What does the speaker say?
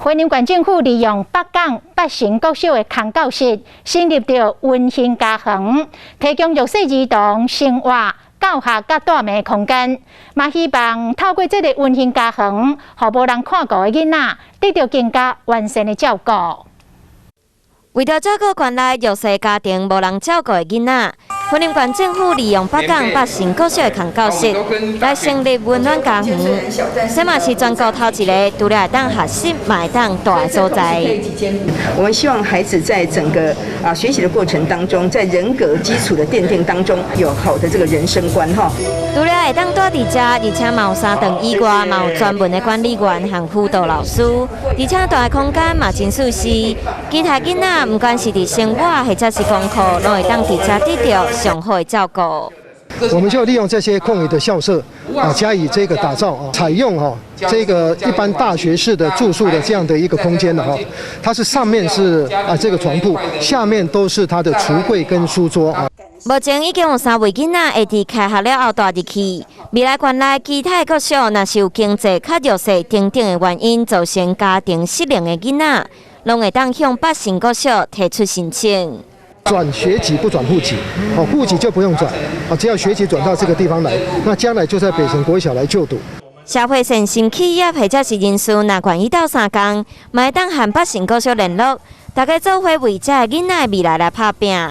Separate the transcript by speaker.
Speaker 1: 雲林縣政府利用北港北成國小的空教室，成立著溫馨家園，提供弱勢兒童生活、教學佮蹛眠空間，嘛希望透過這个溫馨家園，予無人看顧的囡仔得著更加完善的照顧。
Speaker 2: 為著照顧縣內弱勢家庭無人照顧的囡仔，雲林縣政府利用北港北成國小的空教室來成立溫暖家園，這嘛是全國頭一个除了會當學習，嘛會當蹛的所在。
Speaker 3: 我們希望孩子在整個學習的過程當中，在人格基礎的奠定當中，有好的這個人生觀哈。
Speaker 2: 除了會當蹛佇遮，而且嘛有三頓以外，嘛有專門的管理員和輔導老師，而且蹛的空間嘛真舒適。其他囡仔毋管是佇生活或者是功課，攏會當佇遮得著上好的照顧。
Speaker 4: 我們就利用這些空餘的校舍啊，加以這個打造啊，採用哈這個一般大學式的住宿的這樣的一個空間的哈，它是上面是這個床鋪，下面都是它的櫥櫃跟書桌啊。
Speaker 2: 目前已經有三位囡仔會佇開學了後蹛入去。未來縣內其他的國小，若是有經濟較弱勢等等的原因造成家庭失能的囡仔，攏會當向北成國小提出申請。
Speaker 4: 轉學籍不轉戶籍，哦，戶籍就不用轉，啊，只要學籍轉到這個地方來，那將來就在北成國小來就讀。
Speaker 2: 社會善心企業或者是人士，若願意鬥相共，嘛會當和北成國小聯絡，大家做伙為遮的囡仔未來來拍拚。